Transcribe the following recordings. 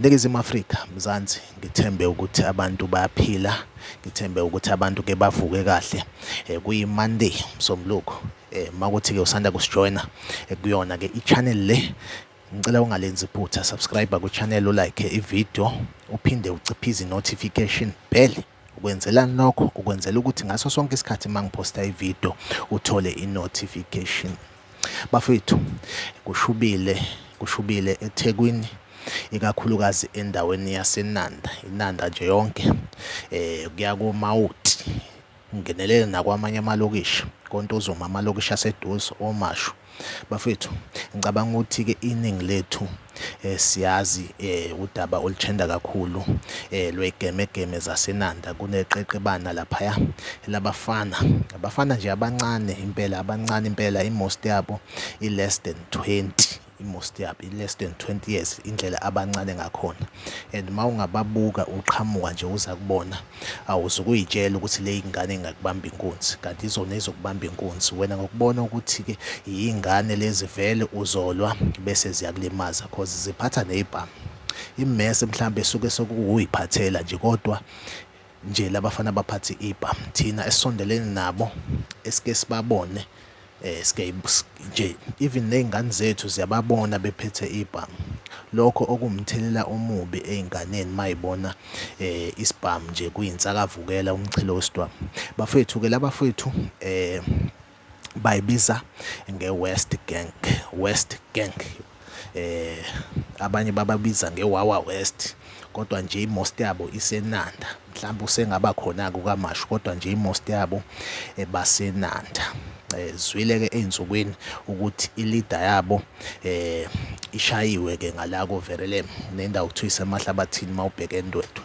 Ningizimu Afrika, Mzansi, ngithembe ukuthi abantu bayaphila, ngithembe ukuthi abantu ke bavuke kahle. Kuyi-Monday, Msombuluko. Makuthi ke usanda kusijoyina kuyona ke i-channel le, ngicela ungalenzi iphutha, subscribe ku-channel, ulike i-video, uphinde uciphize i-notification bell. Ukwenzelani lokho? Ukwenzela ukuthi ngaso sonke isikhathi uma ngiphosta i-video uthole i-notification. Bafethu, kushubile, kushubile eThekwini, ikakhulukazi endaweni yaseNanda, iNanda nje yonke, kuya koMawuti, ngingenelele nakwamanye amalokishi, koNtuzuma, amalokishi aseduze, oMashu. Bafethu, ngicabanga ukuthi-ke iningi lethu siyazi udaba oluthenda kakhulu lwegemegeme zaseNanda. Kuneqeqebana laphaya labafana, abafana nje abancane impela, abancane impela, i-most yabo i-less than 20, i-most yabo i-less than 20 years, indlela abancane ngakhona. And uma ungababuka uqhamuka nje uza kubona, awuzukuyitshela ukuthi le ingane ingakubamba inkunzi, kanti izona izokubamba inkunzi. Wena ngokubona ukuthi-ke yingane lezi vele uzolwa bese ziyakulimaza, cause ziphatha nezibhamu. Immese mhlambe esuke sokuyiphathela nje, kodwa nje labafana baphathe ibhamu. Thina esisondelene nabo esike sibabone, sike nje even nezingane zethu ziyababona bephethe ibhamu. Lokho okuwumthelela omubi ey'nganeni mayibona isibhamu nje kuyinsakavukela umchilo wesidwamu. Bafethu ke labafethu bayibiza nge-West Gang, West Gang. Abanye bababiza nge-Wawa West, kodwa nje i-most yabo iseNanda. Mhlawumbe usengaba khona-ke uKaMashu, kodwa nje i-most yabo baseNanda. Zwile ke ey'nsukwini ukuthi i-leader yabo ishayiwe ke ngala koVerelem, nendawo kuthiwa iseMahlabathini mawubheka eNdwedwe.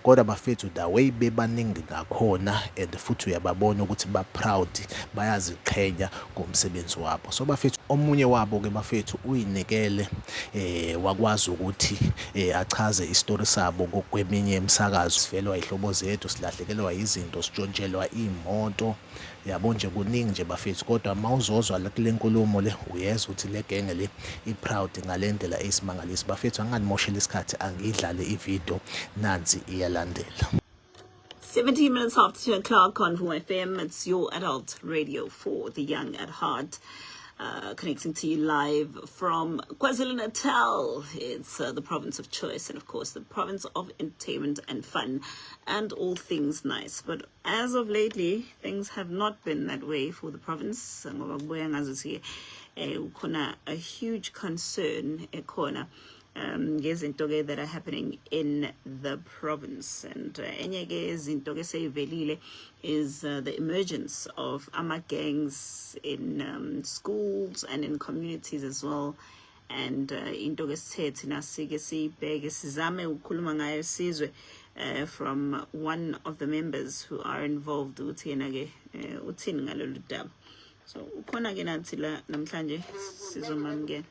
Kodwa bafethu, the way bebaningi ngakhona, and futhi uyababona ukuthi ba-proud, bayaziqhenya ngomsebenzi wabo. So bafethu, omunye wabo ke bafethu uyinikele, wakwazi ukuthi achaze isitori sabo kweminye imisakazo. Sifelwa ihlobo zethu, silahlekelwa izinto, sitshontshelwa imoto, yabo nje kuningi nje bafethu. Kodwa mawuzozwa kule nkulumo le, uyezwa ukuthi le genge le i-proud ngale ndlela eyisimangaliso. Bafethu, anganimoshela isikhathi, angiyidlale ividiyo, nansi iyalandela. 17 minutes after 2 o'clock on Vuma FM. It's your adult radio for the young at heart. Connecting to you live from KwaZulu Natal. It's the province of choice and, of course, the province of entertainment and fun and all things nice. But as of lately, things have not been that way for the province. Ngoba kubuya ngazuthi kukhona a huge concern ekhona ngezinto ke that are happening in the province, and enye ke izinto ke seyivelile is the emergence of ama gangs in schools and in communities as well. And into ke sithe thina sike siyibheke, sizame ukukhuluma ngayo, sizwe from one of the members who are involved ukuthi yena ke uthini ngalolu daba. So ukhona ke nathi la namhlanje, sizomamukela.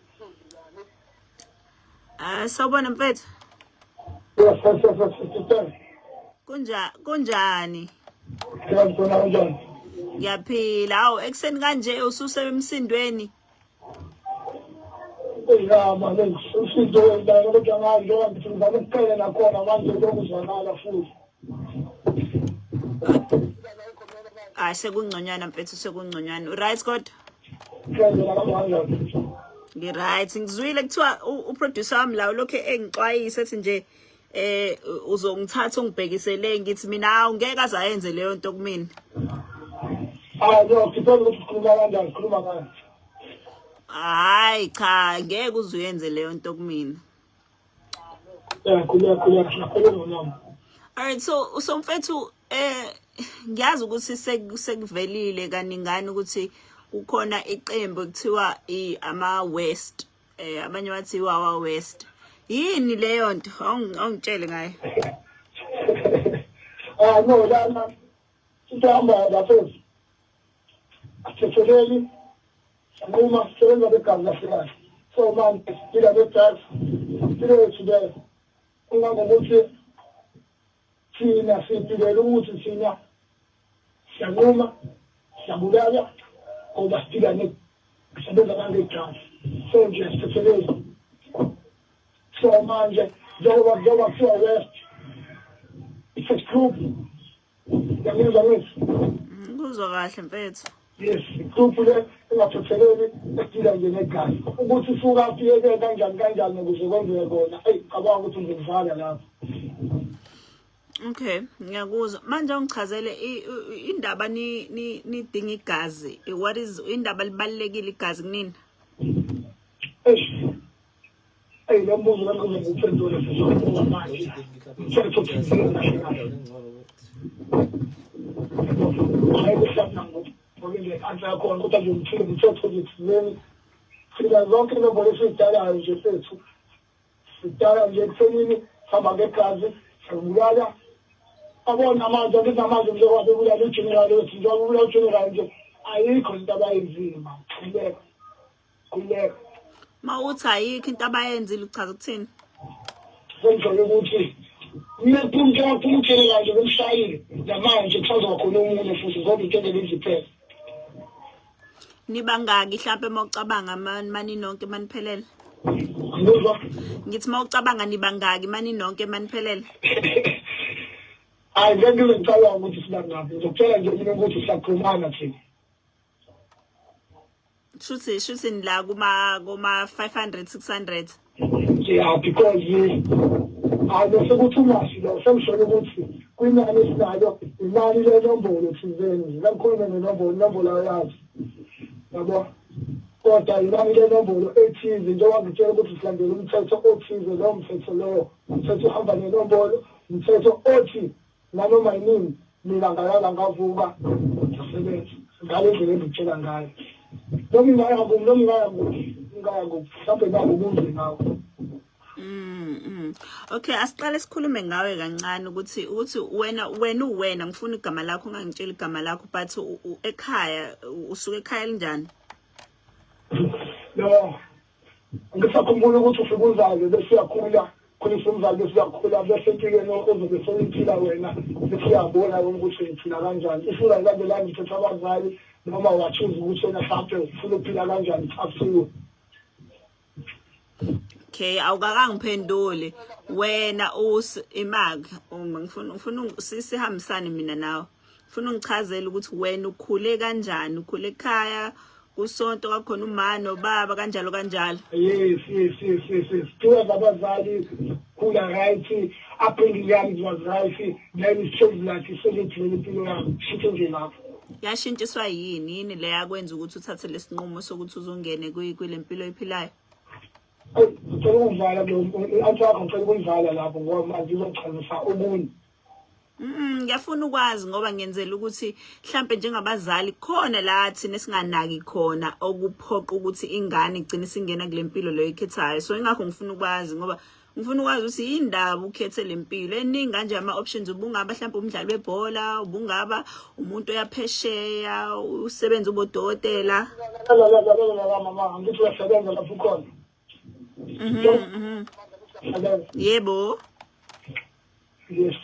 Ah, sawubona mfethu. Yes, sister. Kunjani? Ngiyabona, kunjani? Ngiyaphila. Hawu, ekuseni kanje ususemsindweni. Ya manje usizo wenzana, kodwa ngazi njengoba ngithi ngizama ukuqhela nakhona manje lokuzwakala futhi. Hayi, sekungconywana mfethu, sekungconywana. Right kodwa? Ngiyazela kanjani? Ngi-right. Ngizwile kuthiwa uproducer wami la ulokhu engixwayisa, ethi nje uzongithatha ungibhekisele, ngithi mina hawu, ngeke aze ayenze leyo nto kumina. Ah no, depend ukuthi sikhuluma kanjani, sikhuluma ngani. Hayi cha, ngeke uze uyenze leyo nto kumina. Ya, khuluma khuluma khuluma nami. Alright, so mfethu, ngiyazi ukuthi sekuvelile kaningani ukuthi kukhona iqembu ekuthiwa ama West, abanye bathi Wawa West. Yini leyo nto? Awungitshele ngayo. Ah no, lana sihamba bafethu. Asithetheleli. Sinquma sisebenza begazi kahle kahle. So manje siphila ne-drugs. Impilo yethu le ungangokuthi thina siphilela ukuthi thina siyanquma, siyabulala, ngoba siphila sebenza nange-drugs, so nje asithetheleli. So manje Njengoba kuthiwa West, it's a group. Yangizwa ngithi? Ngikuzwa kahle mfethu. Yes, i-group le engathetheleli, edila nje negazi. Ukuthi isuka phi, yeke kanjani kanjani ukuze kwenzeke kona. Eyi, cabanga ukuthi ngizokuvala lapho. Okay, ngiyakuzwa. Manje ungichazele indaba ni nidinga igazi. What is indaba libalulekile igazi kunini? Eish. Eyi, lo mbuzo lo ngizobe ngiphendule sizobuka manje. Mthetho thizeni kahle kahle. Hayi, kuhlapha ngoku answer yakhona, kodwa nje ngithile umthetho nje thizeni. Thina zonke inombolo esiyidalayo nje fethu, sidala nje ekuthenini sihamba ngegazi, siyabulala. Abona manje, angithi namanje njengoba bebulala ugeneral wethu, njengoba bebulala ugeneral nje, ayikho into abayenzile, mama. Khululeka, khululeka. Mawuthi ayikho into abayenzile, uchaza ukuthini? Sengijwayele ukuthi njengoba ugeneral nje bemshayile, namanje kusazoba khona omunye futhi, ngoba into engeke iziphele. Nibangaki mhlambe mawucabanga mani nonke maniphelele? Angizwa. Ngithi mawucabanga nibangaki mani nonke maniphelele? Hayi, ngeke ngize ngicabanga ukuthi sibangaphi. Ngizokutshela nje mina ukuthi siyaxhumana thina. Shuthi la kuma 500 600. Yeah, because hayi, bese kuthi ungashi lo sengisholo ukuthi kwinani esinayo, inani lenombolo thizeni, ngikhulume ngenombolo, inombolo ayazi yabo, kodwa inani lenombolo ethize. Njengoba ngitshela ukuthi silandela umthetho othize, lowo mthetho lowo umthetho uhamba nenombolo, umthetho othi nanoma yinini mina ngalala ngavuka ngisebenza ngale ndlela engikutshela ngayo, noma ingaya kuphi, noma ingaya kuphi, ingaya kuphi, mhlawumbe nako ukuze nawe. Okay, asiqale sikhulume ngawe kancane ukuthi wena uwena, ngifuna igama lakho, ungangitsheli igama lakho, but ekhaya usuke ekhaya elinjani? No, ngisakhumbula ukuthi ufika uzalwe, bese uyakhula, khulisa umzali, bese uyakhula, bese empilweni ozobe sewuyiphila wena, bese uyabona wena ukuthi uyiphila kanjani. If ungayilandelanga imithetho abazali, noma wa-choose ukuthi wena mhlawumbe ufuna ukuphila kanjani, it's up to you. Okay, awukakangiphenduli. Wena us imag uma ngifuna sihambisane mina nawe. Ngifuna ungichazele ukuthi wena ukhule kanjani, ukhule ekhaya kusonto kwakhona uma nobaba kanjalo kanjalo. Yes. Two abazali, khula right, upbringing yami was right, then change like sengiphilela impilo yami. Shithe nje lapho. Yashintshiswa yini? Yini le yakwenza ukuthi uthathe lesinqumo sokuthi uzongene kule mpilo oyiphilayo? Ngicela ukuvala lo answer yakho, ngicela ukuyivala lapho ngoba manje izochazisa okunye. Ngiyafuna ukwazi ngoba ngenzela ukuthi mhlambe njengabazali khona la thina singanaki khona okuphoqa ukuthi ingane igcine singena kule mpilo leyo ikhethayo. So ingakho ngifuna ukwazi, ngoba ngifuna ukwazi ukuthi yindaba ukhethe le mpilo eningi kanje, ama options, ubungaba mhlambe umdlali webhola, ubungaba umuntu oyaphesheya, usebenza ubodokotela. La la la la la, mama, angithi uyasebenza lapho ukhona. Mhm. Sebenza. Yebo. Yes,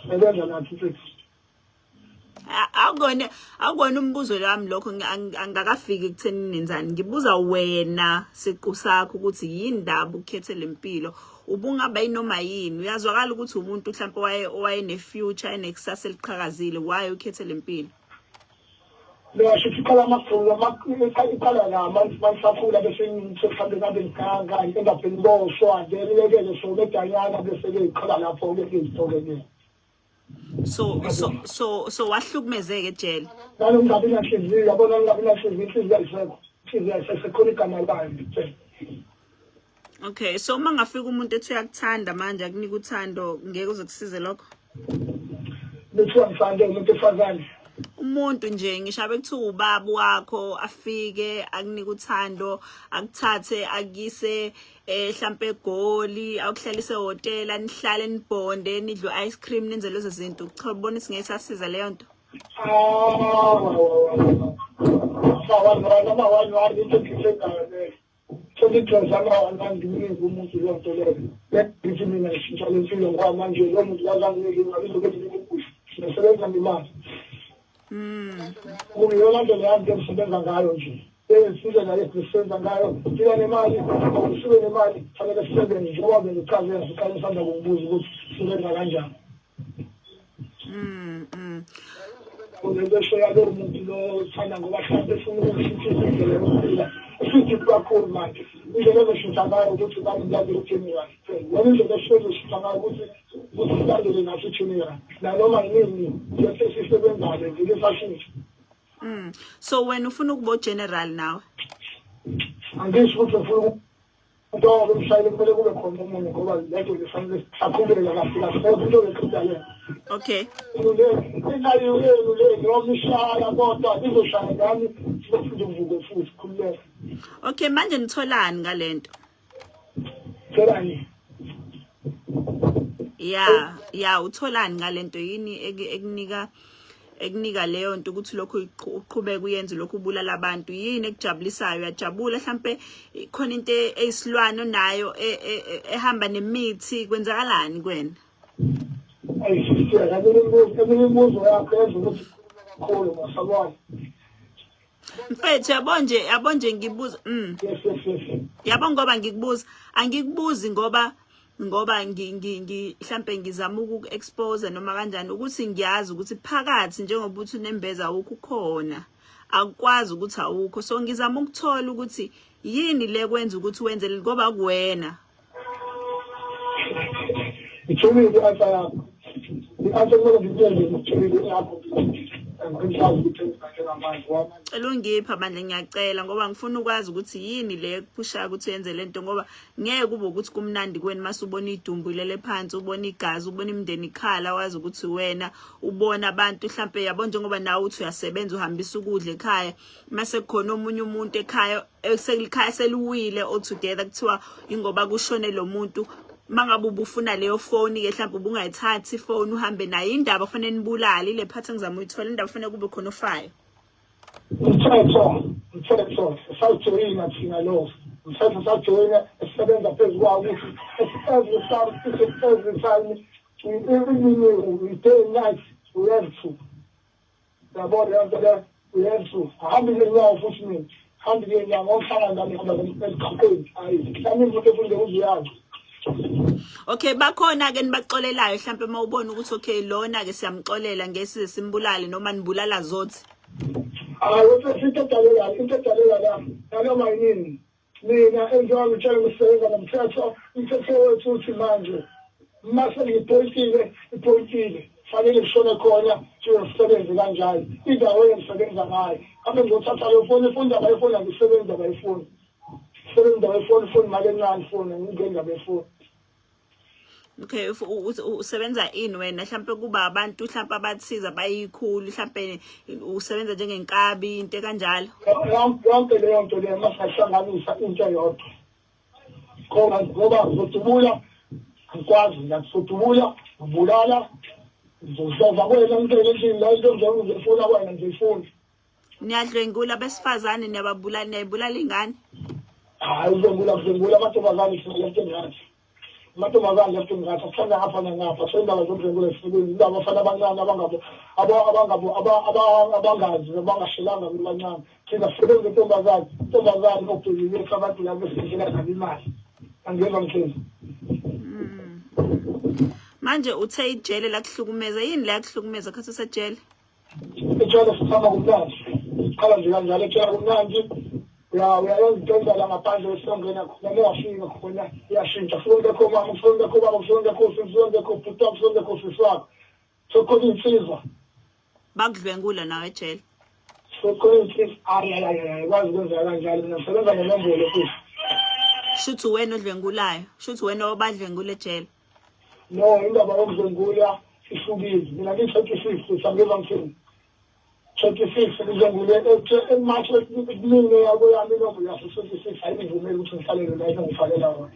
sebenza nathi futhi. Awukona umbuzo lami lokho, angakafiki ekutheni nenzani. Ngibuza wena siqu sakho ukuthi yindaba ukhethe lempilo, ubungaba yinoma yini. Uyazwakala ukuthi umuntu mhlawumbe waye owayene future, enekusasa eliqhakazile. Why ukhethe lempilo? Lo shuthi iqala amakhulu, iqala la manisakhula, bese mhlawumbe ngabe ngiganga engapheli boshwa, then yekele so bedanyana, bese ke iqala lapho-ke izinto-ke ke. So wahlukumezeka ejele? Nalo ngingabi nanhliziyo, yabona, ngingabi nanhliziyo, inhliziyo ayisekho, inhliziyo ayisekho, sekukhona igama layo, ngitshela. Okay, so uma ngafika umuntu ethi uyakuthanda manje, akunika uthando, ngeke uze kusize lokho? Bethiwa ngithande umuntu efazane? Umuntu nje, ngisho abe kuthiwa ubaba wakho, afike akunika uthando, akuthathe akuyise hlampe eGoli, akuhlalise ehhotela, nihlale nibhonde, nidle ice cream, nenze lezo zinto, cha, ubona ukuthi ngeke sasiza leyo nto? Ama-one ama-one one into engiyisekayo leyo, sengigxoza ama-one one, ngimnike umuntu leyo nto leyo. Ngithi mina ngishintsha le mpilo ngoba manje lo muntu kazanginike imali, izobe ngikukusho ngisebenza ngemali. Kuyiyona ndlela yami engisebenza ngayo nje. Indlela esisenza ngayo siba nemali, sibe nemali, fanele sisebenze njengoba bengichaze ngesikhathi usanda kungibuza ukuthi sisebenza kanjani. Lento eshoya lowo muntu lo uthanda ngoba mhlawumbe efuna ukushintsha indlela yokuphila isideep kakhulu manje. Indlela ezoshintsha ngayo ukuthi bani ngilandele ugeneral kuphela. Yona indlela esizoshintsha ngayo ukuthi silandele nathi ugeneral nanoma yinini lento esisebenzayo vele sashintsha. So wena ufuna ukuba general nawe? Angisho ukuthi ngifuna ukuba umshayeli, kumele kube khona omunye ngoba lento lifanele aqhubeke kahle kahle into yokuqeda le. Inayo yenu le noma ishaya kodwa izoshaya nami sizophinde kuvuke futhi, khululeka. Okay, manje nitholani ngalento? Tholani? Ya, utholani ngalento? Yini ekunika leyo nto ukuthi lokhu uqhubeke uyenze lokhu, ubulala abantu? Yini ekujabulisayo? Uyajabula mhlambe khona into eyisilwane onayo ehamba nemithi? Kwenzakalani kuwena? Ayisiyaka eminye imibuzo yakho yenza ukuthi kakhulu masabona. Mfethu, yabo nje, yabo nje ngibuza Yes. Yabo, ngoba ngikubuza, angikubuzi ngoba ngi mhlambe ngizama ukuku-expose noma kanjani, ukuthi ngiyazi ukuthi phakathi njengoba uthi unembeza awukho ukhona, akukwazi ukuthi awukho. So ngizama ukuthola ukuthi yini le kwenza ukuthi wenze ngoba kuwena. Ithulile i-answer yakho, i-answer kumele ngikuyenze, ngithulile yakho, angikwazi ukuthi njengamanje. Cela ungipha bandla, ngiyacela, ngoba ngifuna ukwazi ukuthi yini le ekuphushayo ukuthi yenze lento, ngoba ngeke kube ukuthi kumnandi kweni mase ubona idumbu ilele phansi, ubona igazi, ubona imindeni ikhala, wazi ukuthi wena ubona abantu mhlambe, yabo, njengoba nawe uthi uyasebenza, uhambisa ukudla ekhaya, mase kukhona omunye umuntu ekhaya eselikhaya seliwile altogether, kuthiwa ingoba kushone lo muntu. Mangabe ubufuna leyo phone ke, mhlawumbe ubungayithathi ifone uhambe nayo. Indaba kufanele nibulale ile phathi engizama uyithola, indaba kufanele kube khona ofayo. Umthetho sawujoyina thina, lo umthetho sawujoyina, esisebenza phezu kwawo ukuthi every time, every time, we day and night, we have to, yabo, leyo nto leyo, we have to. Ahambi ngenyawo futhi, mina hambi ngenyawo ngokuhlangana nami, ngihamba emgaqweni, hayi mhlawumbe imoto efunde uzuyazi. Okay, bakhona ke nibaxolelayo mhlawumbe uma ubona ukuthi okay, lona ke siyamxolela, ngeke simbulale, noma nibulala zothi? Hayi, into edaleka, into edaleka la, nanoma yini, mina enjengoba ngitshela, ngisebenza ngomthetho. Umthetho wethu uthi manje mase ngiphoyintile, iphoyintile fanele ngishone khona, ngisebenze kanjalo indawo engisebenza ngayo. Ame ngizothatha leyo foni, ifoni, indaba yefoni, angisebenzi indaba yefoni, sebenza indaba yefoni, ifoni imali encane, ifoni angingeni indaba yefoni. Okay, usebenza ini wena? Mhlambe kuba abantu mhlambe abathize abayikhulu, mhlambe usebenza njengenkabi, into kanjalo? Yonke leyo nto leyo masingahlanganisa into eyodwa, ngoba ngizodubula, angikwazi mina, ngizodubula, ngibulala, ngizodlova kuwena, ngingene endlini la, into ngizifuna kwena ngizifuna. Niyadlwengula abesifazane, niyababulala, niyayibulala ingane? Hayi, udlwengula, kudlwengula amantombazane left and right, amantombazane left and right, akuthanda ngapha nangapha. So indaba zokudlwengula zisebenzi, indaba abafana abancane abangabo abangabo abangazi, abangashelanga, bancane. Thina sisebenza intombazane, intombazane obhekile abantu labo esindlela nabo imali, angeva mkhize. Manje uthe ijele lakuhlukumeza, yini la yakuhlukumeza khathi usejele? Ejele sihamba kumnandi, siqala nje kanjalo, ejele kumnandi, uyayenza into endala ngaphandle, esongena khona, uma ungafika khona iyashintsha, kusuke ngekho mama, kusuke ngekho baba, kusuke ngekho sisi, kusuke ngekho bhuti wakho, kusuke ngekho sisi wakho, sekukhona iy'nsizwa. Bakudlwengula nawe ejele? Sekukhona iy'nsizwa. Hayi, hayi, hayi, hayi, kwazi kwenzeka kanjalo. Mina ngisebenza ngenombolo futhi. Shuthi wena odlwengulayo, shuthi wena obadlwengula ejele? No, indaba yokudlwengula ihlukile. Mina ngiyi-26, sangizwa ngithini, 26 ngidlwengule eMarch kumine yakweyami inombolo yase-26, ayingivumeli ukuthi ngihlalele la engangifakela wona.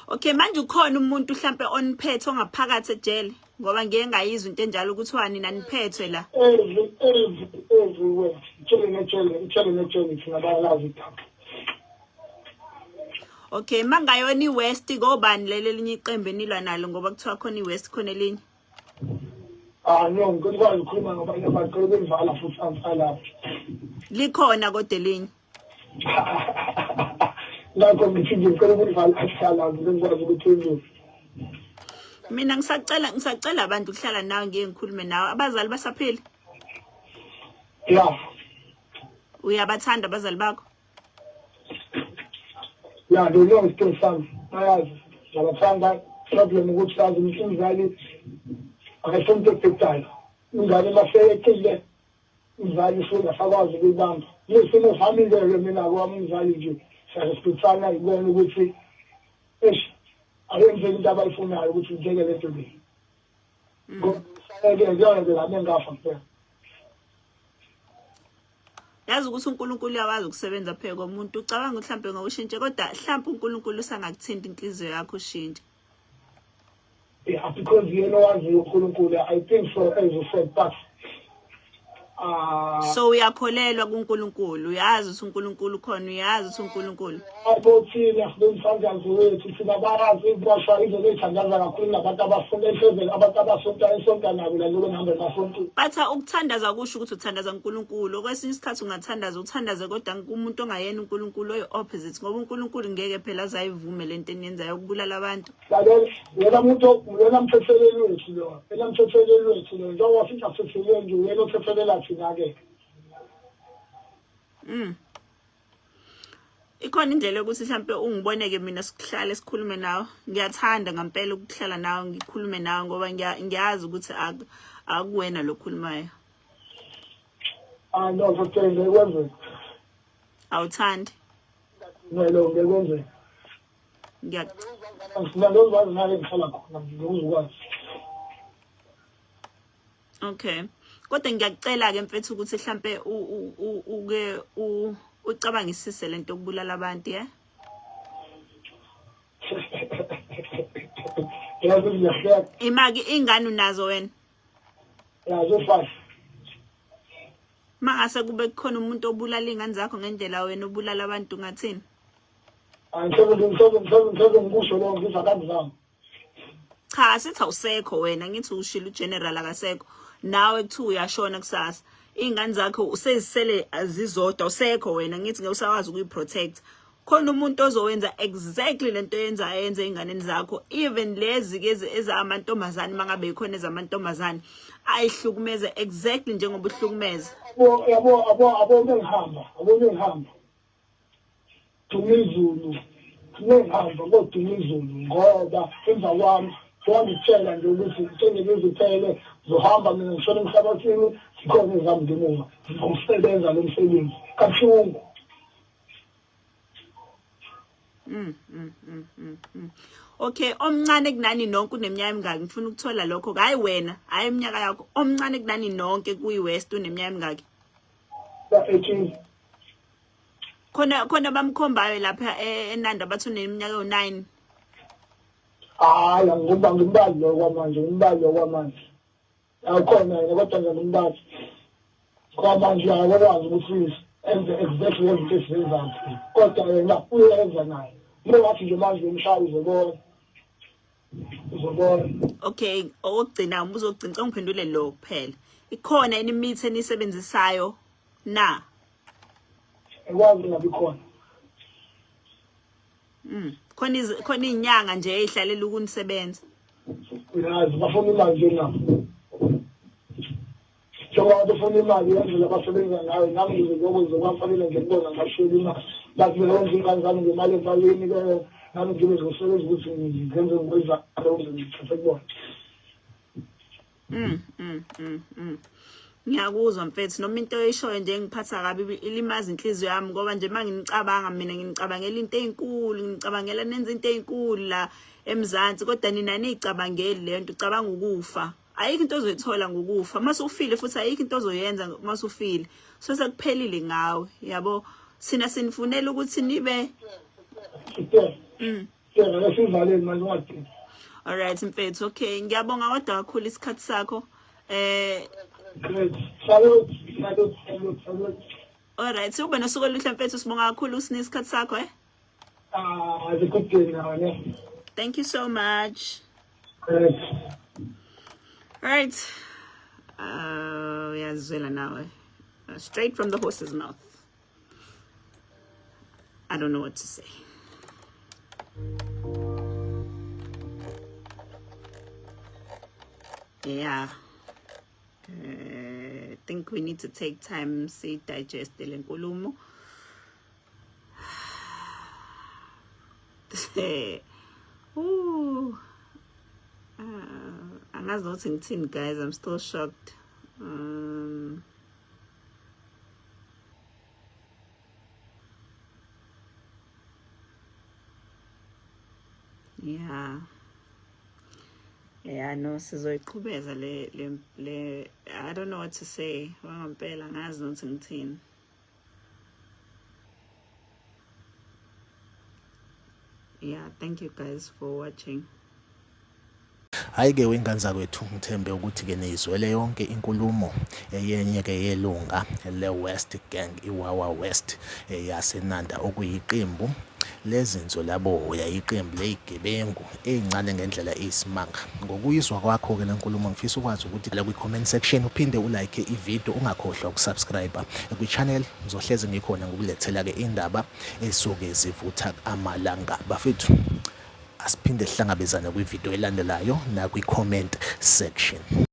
Okay, manje ukhona umuntu mhlambe oniphethe ongaphakathi ejele? Ngoba ngeke ngayizwa into enjalo ukuthiwa nina niphethwe la. Everywhere, ijele nejele, ijele nejele, thina bayalazi idaba. Okay, mangayona iWest, kobani leli elinye iqembu enilwa nalo? Ngoba kuthiwa khona iWest, khona elinye. Ah no, ngikwazi ukukhuluma ngoba ngiyabaqala ukuyivala futhi angisalapho. Likhona kodwa elinye. Ngakho ngithi nje ngicela ukuyivala angisalapho ngikwazi ukuphendula. Mina ngisacela abantu ukuhlala nawe ngeke ngikhulume nawe. Abazali basaphila? Yeah. Uyabathanda abazali bakho? Ya, they know isitori sami, bayazi ngiyabathanda. Problem ukuthi yazi umzali akayifuni into ebhedayo, ingane maseyeqile umzali usuke ngasakwazi ukuyibamba. Kulesimo sami-ke mina kwami umzali nje siyarespectana, ngibona ukuthi eish ayenzeki into abayifunayo ukuthi ngiyeke le nto le. Ngoba ngiyeke nami engafa kuphela. Yazi ukuthi uNkulunkulu uyakwazi ukusebenza phe komuntu, ucabanga mhlambe ngokushintsha kodwa mhlambe uNkulunkulu usangakuthinta inhliziyo yakho ushintshe. Yeah, because yena owaziyo uNkulunkulu, I think so, as you said, but So uyakholelwa kuNkulunkulu, uyazi ukuthi uNkulunkulu khona, uyazi ukuthi uNkulunkulu. Abo thina sinomthandazo wethu, thina bayazi ukuboshwa izobe ithandaza kakhulu nabantu abafunda ehlezeni, abantu abasonta esonta nabo la njengoba ngihamba emasontweni. But ukuthandaza kusho ukuthi uthandaza uNkulunkulu. Okwesinye isikhathi ungathandaza uthandaze kodwa kumuntu ongayena uNkulunkulu oyi-opposite, ngoba uNkulunkulu ngeke phela azayivume lento eniyenzayo ukubulala abantu. Lalela, yena muntu yena mthetheleli wethu lo, yena mthetheleli wethu lo, njengoba sithi asithetheleli nje, uyena othethelela thina-ke. Ikhona indlela yokuthi mhlampe ungiboneke mina sihlale sikhulume nawe. Ngiyathanda ngempela ukuhlala nawe ngikhulume nawe ngoba ngiyazi ukuthi akuwena lokhulumayo. Ah no, ngeke kwenzeke. Awuthandi? No, ngeke kwenzeke. Ngifuna ngizokwazi nale ngihlala khona ngizokwazi. Okay. Kodwa ngiyakucela ke mfethu ukuthi mhlambe uke ucabangisise lento yokubulala abantu, yeah? Yazi ngiyahleka. Imaki ingane unazo wena? Yazi 5. Mangase kube kukhona umuntu obulala ingane zakho ngendlela wena obulala abantu ngathini? Angisoze ngikusho lokho, ngithi akangizami. Cha, sithi awusekho wena, ngithi ushilo uGeneral akasekho. Nawe kuthiwa uyashona kusasa. Iy'ngane zakho usezisele zizodwa, usekho wena, ngithi ngeke usakwazi ukuyi-protect. Khona umuntu ozowenza exactly lento yenza ayenze ey'nganeni zakho, even lezi ke ezamantombazane, mangabe ikhona ezamantombazane ayihlukumeze exactly njengoba uhlukumeza. Yabo abo abo bengihamba, abo bengihamba. Dumizulu, ngihamba koDumizulu ngoba emva kwami wangitshela nje ukuthi sengeke ngizohamba mina ngishona emhlabathini, zikhona ezami ngemuva ngizowusebenza lo msebenzi kabuhlungu. Okay, omncane kunani nonke uneminyaka emingaki? Ngifuna ukuthola lokho. Hayi wena, hayi iminyaka yakho. Omncane kunani nonke kuyi-West uneminyaka emingaki? Ba-18. Khona bamkhombayo lapha eNanda bathi uneminyaka ewu-9. Hayi, angimba ngimbali lo kwamanje, ngimbali lo kwamanje. Awukhona yena kodwa nje ngimbazi. Kwamanje akakwazi ukuthi enze exactly lezinto esizenzayo. Kodwa yena uyenza naye. Uma wathi nje manje umshaya uzobona. Uzobona. Okay, okugcina umbuzo wokugcina, ngicela ungiphendule lo kuphela. Ikhona yini imithi eniyisebenzisayo na? Ekwazi ngabi khona. Khona khona izinyanga nje ezihlalela ukunisebenza. Uyazi bafuna imali nje nabo. Njengoba befuna imali yendlela abasebenza ngayo, nami ngize ngiyokwenza kwafanele nje kubona ngashiyela imali. Bathi benza ingane zami ngemali emalini ke nami ngibe ngizosebenza ukuthi ngenze ngokwenzayo ukuze ngithathe kubona. Ngiyakuzwa mfethu, noma into oyishoyo nje ngiphatha kabi, ilimaza inhliziyo yami ngoba nje manginicabanga mina nginicabangela into ezinkulu, nginicabangela nenza into ezinkulu la eMzansi, kodwa nina niyicabangeli le nto, ucabanga ukufa. Ayikho into ozoyithola ngokufa. Mase ufile futhi ayikho into ozoyenza mase ufile. So sekuphelile ngawe, yabo. Sina sinifunela ukuthi nibe Sivaleni manje ungadini. Alright mfethu, okay. Ngiyabonga kodwa kakhulu isikhathi sakho. Great. Salute, salute, salute, salute. Alright, ube nosuku oluhle mfethu, sibonga kakhulu usinike isikhathi sakho eh. Ah, have a good day now, ne? Thank you so much. Great. Right. Uyazizwela nawe. Straight from the horse's mouth. I don't know what to say. Yeah. I think we need to take time si digest le nkulumo. Ooh. Angazi nokuthi ngithini guys, I'm still shocked. Yeah. Yeah, no, sizoyiqhubeza le le le I don't know what to say. Ngempela angazi nokuthi ngithini. Yeah, thank you guys for watching. Hhayi-ke wey'ngane zakwethu, ngithembe ukuthi-ke niyizwele yonke inkulumo eyenye-ke yelunga le-West Gang, iWawa West yaseNanda, okuyiqembu lezinso laboya, iqembu ley'gebengu ey'ncane ngendlela eyisimanga. Ngokuyizwa kwakho-ke le nkulumo, ngifisa ukwazi ukuthi la kwi-comment section uphinde u-like i-video, ungakhohlwa uku-subscribe kwi-channel. Ngizohlezi ngikhona ngokulethela-ke indaba esuke zivutha amalanga. Bafethu, asiphinde sihlangabezane kwividiyo elandelayo nakwi-comment section.